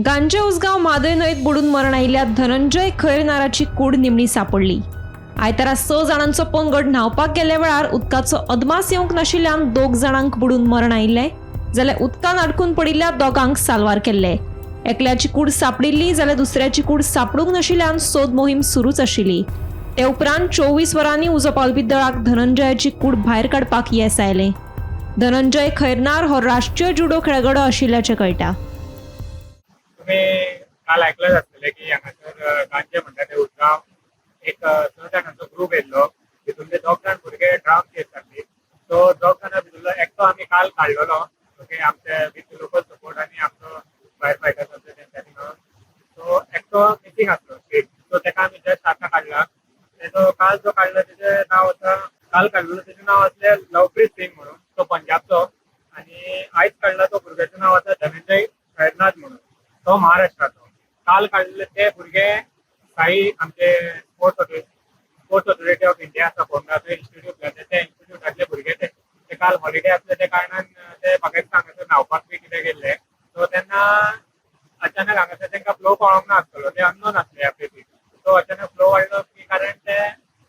गांजे उसगांव म्हादय न्हंयेत बुडून मरण आयिल्ल्या धनंजय खैरनाराची कूड निमणी सापडली. आयतारा 6 जाणांचो पंगड न्हावपाक गेल्ल्या वेळार उदकाचो अदमास येवंक नाशिल्ल्यान 2 जाणांक बुडून मरण आयिल्लें, जाल्यार उदकान अडकून पडिल्ल्या 2 साल्वार केल्ले. एकल्याची कूड सापडिल्ली जाल्यार दुसऱ्याची कूड सापडूंक नाशिल्ल्यान सोद मोहीम सुरूच आशिल्ली. ते उपरांत 24 वरांनी उजो पालोवपी दळाक धनंजयाची कूड भायर काडपाक येस आयलें. धनंजय खैरनार हो राष्ट्रीय जुडो खेळगडो आशिल्ल्याचें कळटा. तुम्ही काल ऐकलंच आसतलें की हांगासर गांजे म्हणटा ते उदगांव एक 6 जाणांचो ग्रूप येयल्लो. तितूंतले 2 जाण भुरगे ड्रावन केस जाल्ली. सो 2 जाणां भितरलो एकटो आमी काल काडलेलो, ओके, आमचे विथ लोकल सपोर्ट आनी आमचो फायर फायटर्स आसले तेंच्यांनी मेळून. सो एकटो मिसींग आसलो स्ट्रीट, सो तेका आमी जस्ट आतां काडला. तेजो काल जो काडला तेजें नांव आसा, काल काडलेलो तेजें नांव आसलें लवप्रीत सिंग म्हणून, तो पंजाबचो. आनी आयज काडला तो भुरग्याचें नांव आसा धनंजय खैरनाथ म्हणून, तो महाराष्ट्राचो. काल काडलेले ते भुरगे साई आमचे स्पोर्ट्स ऑथॉरिटी ऑफ इंडिया आसा फोंडा, थंय इन्स्टिट्यूट घातले, ते इन्स्टिट्यूटांतले भुरगे ते. ते काल हॉलिडे आसले त्या कारणान ते म्हाका दिसता हांगासर न्हांवपाक बी कितें गेल्ले. सो तेन्ना अचानक हांगासर तांकां फ्लो कळोंक ना आसतलो, ते अननोन आसले ह्या प्लेसीक. सो अचानक फ्लो वाडलो की कारण ते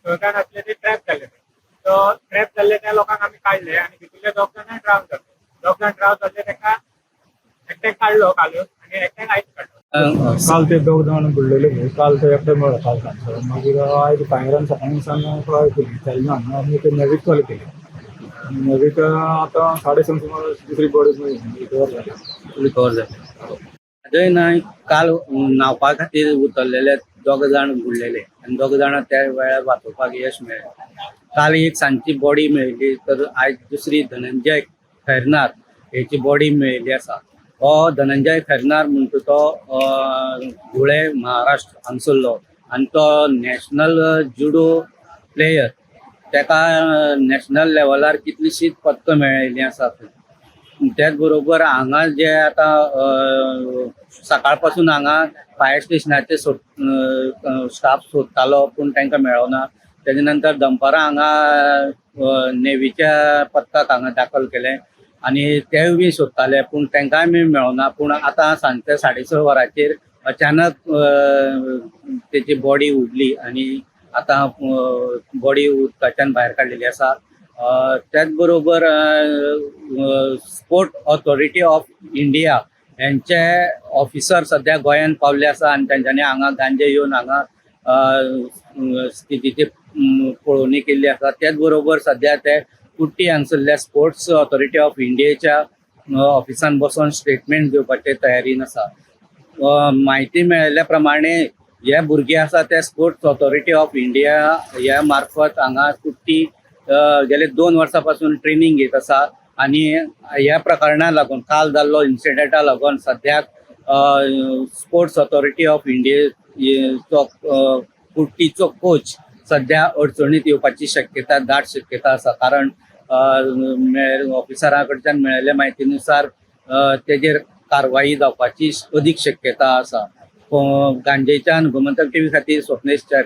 6 जाण आसले ते ट्रॅप जाल्ले. सो ट्रॅप जाल्ले त्या लोकांक आमी काडले आनी भितरले 2 जाणां ड्रावन जाले. 2 जाण ड्रावन जाल्ले तांकां एकट्याक काडलो कालूच आनी एकट्याक आयज काडलो. काल ते 2 जाण बुडलेले न्हय, काल ते एकटे मेळ्ळो काल सांजचो. मागीर आयज फायरान सकाळीं सावन ट्राय केली, जाली ना. आमी ते नेवीक कॉल केली, नेवीक आतां 6:30 सुमार दुसरी बॉडी रिकवर जाली. रिकवर जाले. अजय नायक काल न्हांवपा खातीर उतरलेले 2 जाण बुडलेले आनी 2 जाणां त्या वेळार वाचोवपाक यश मेळ्ळें. काल एक सांजची बॉडी मेळिल्ली, तर आयज दुसरी धनंजय खैरनार हेची बॉडी मेळिल्ली आसा. हो धनंजय खैरनार म्हणटा तो धुळे महाराष्ट्र हांगसरलो आनी तो नॅशनल जुडो प्लेयर. तेका नॅशनल लेवलार कितलीशींच पदकां मेळिल्लीं आसात. त्याच बरोबर हांगा जे आतां सकाळ पासून हांगा फायर स्टेशनाचे स्टाफ सोदतालो, पूण तांकां मेळोना. तेजे नंतर दनपारां हांगा नेवीच्या पथकाक हांगा दाखल केलें आनी तेवूय बी सोदताले, पूण तांकांय बी मेळोना. पूण आतां सांजचे 6:30 वरांचेर अचानक तेची बॉडी उडली आनी आतां बॉडी उदकाच्यान भायर काडलेली आसा. त्याच बरोबर स्पोर्ट ऑथॉरिटी ऑफ इंडिया हेंचे ऑफिसर सद्या गोंयांत पावले आसा आनी तेंच्यांनी हांगा गांजे येवन हांगा स्थितीची पळोवणी केल्ली आसा. त्याच बरोबर सद्या ते कुट्टी हांगसरल्या स्पोर्ट्स ऑथॉरिटी ऑफ इंडियेच्या ऑफिसान बसोन स्टेटमेंट घेवपाचे तयारीन आसा. म्हायती मेळिल्ल्या प्रमाणे हे भुरगे आसा ते स्पोर्ट्स ऑथॉरिटी ऑफ इंडिया ह्या मार्फत हांगा कुट्टी गेले 2 वर्सां पासून ट्रेनींग घेत आसा आनी ह्या प्रकरणाक लागून काल जाल्लो इन्सिडंटा लागून सद्याक स्पोर्ट्स ऑथॉरिटी ऑफ इंडियेचो कुट्टीचो कोच सद्या अडचणीत येवपाची शक्यता, दाट शक्यता आसा. कारण ऑफिसरा कडच्यान मेळिल्ल्या म्हायतीनुसार तेजेर कारवाई जावपाची अदीक शक्यता आसा. गांजेच्यान गोमंतक टीव्ही खातीर स्वप्नेश च्यारी.